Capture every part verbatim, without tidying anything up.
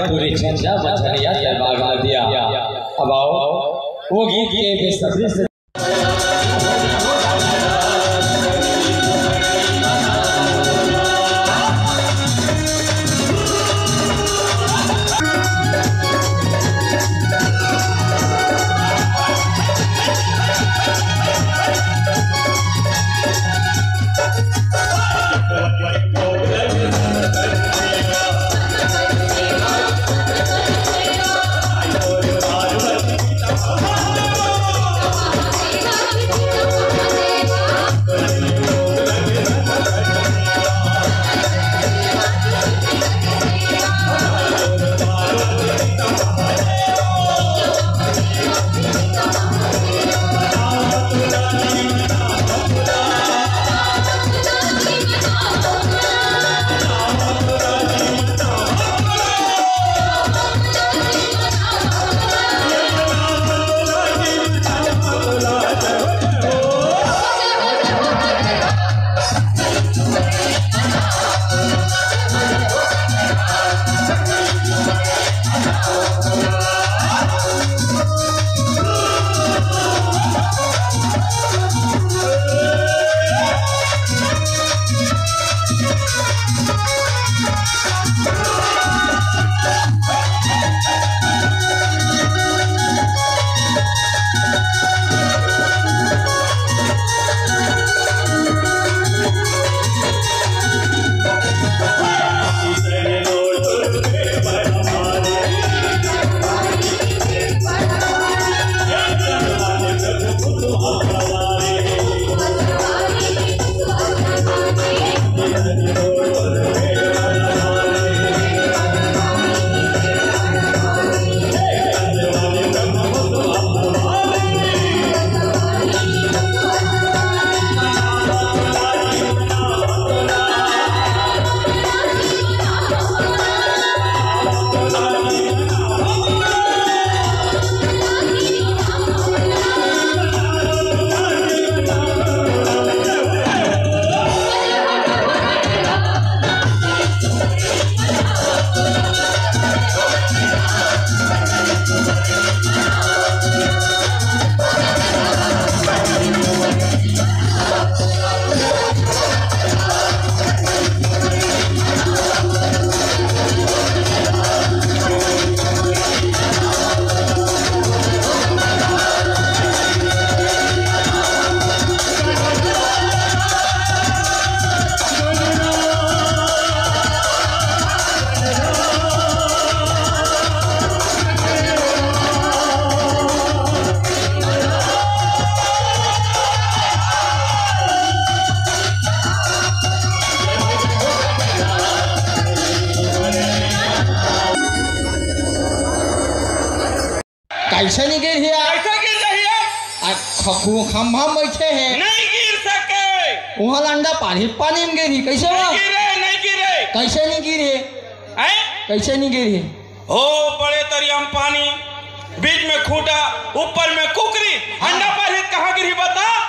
पूरी झंझा मछलिया के बाग नदिया। अब आओ, वो गीत के बेसब्री से अइसे नहीं गिरही यार। कैसे गिर जाही यार? आ, खखू खम्भा में बइठे हे। नहीं गिर सके। उहाँ लंडा पानी, पानी में गिरही। कैसे नहीं हुआ? गिरे, नहीं गिरे। कैसे नहीं गिरही? हैं? कैसे नहीं गिरही? हो बड़े तरिया में पानी, बीच में खूंटा, ऊपर में कुकरी, हाँ। अंडा पारही त कहाँ गिरही बता?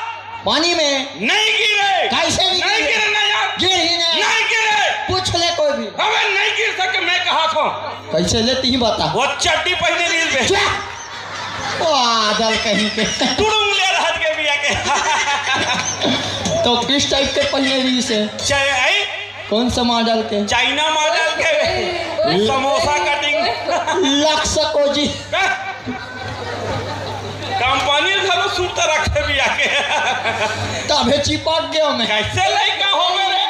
पानी में। नहीं गिरे। कैसे नहीं नहीं गिरे? गिरे ना यार। गिरही नहीं। नहीं गिरे। पूछ ले कोई भी। अबे नहीं गिर सके, मैं कहा था। कैसे ले तिही बता। वो चड्डी पहिने रहिस बे। क्या? ओ आदल कहीं के। टुड़ुंग ले रहत के बिया के। तो किस टाइप के पहिने रहिस हे? चाहे आई कौन सा मॉडल के? चाइना मॉडल के। Samosa cutting. Lux Cozy. Company घलो सूट रखे बिया के। तभे चिपक गया मैं। कैसे लइका हो मेरे?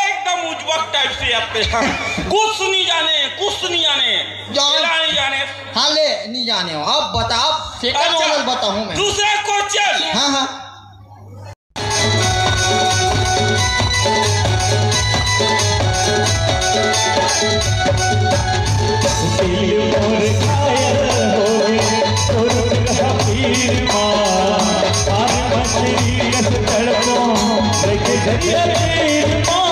एकदम उजबक टाइप से आते हैं। कुछ नहीं जाने, कुछ नहीं जाने। जान- नहीं जाने। हाँ ले, नहीं जाने हो। अब बता, अब सेकंड अच्छा, मॉडल बताऊँ मैं। दूसरा क्वेश्चन। हाँ, हाँ। दिल मोर घायल होए, तोर बिरहा पीर मा, आर मछली अस तड़पो, लेके दरिया तीर मा।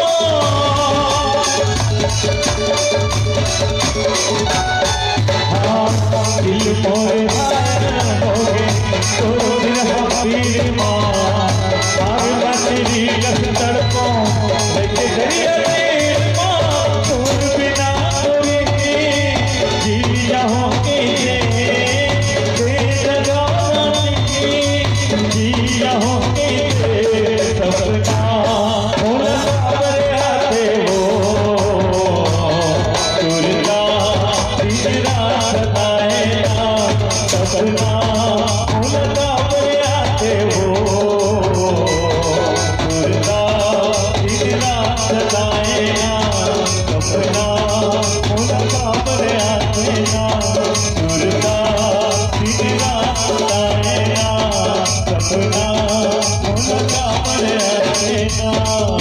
हाँ, दिल मोर घायल होए, तोर बिरहा पीर मा, आर मछली अस तड़पो, लेके दरिया तीर मा। तोर बिना कोई जिया हो के, तेरे जगाना नहीं, जिया हो के, सपना मोला काबर आथे वो, तुरता दिन रात आए ना, सपना मोला काबर आथे वो, तुरता दिन रात आए ना, सपना मोला काबर आथे ना, तुरता दिन रात आए ना, सपना मोला काबर आथे ना।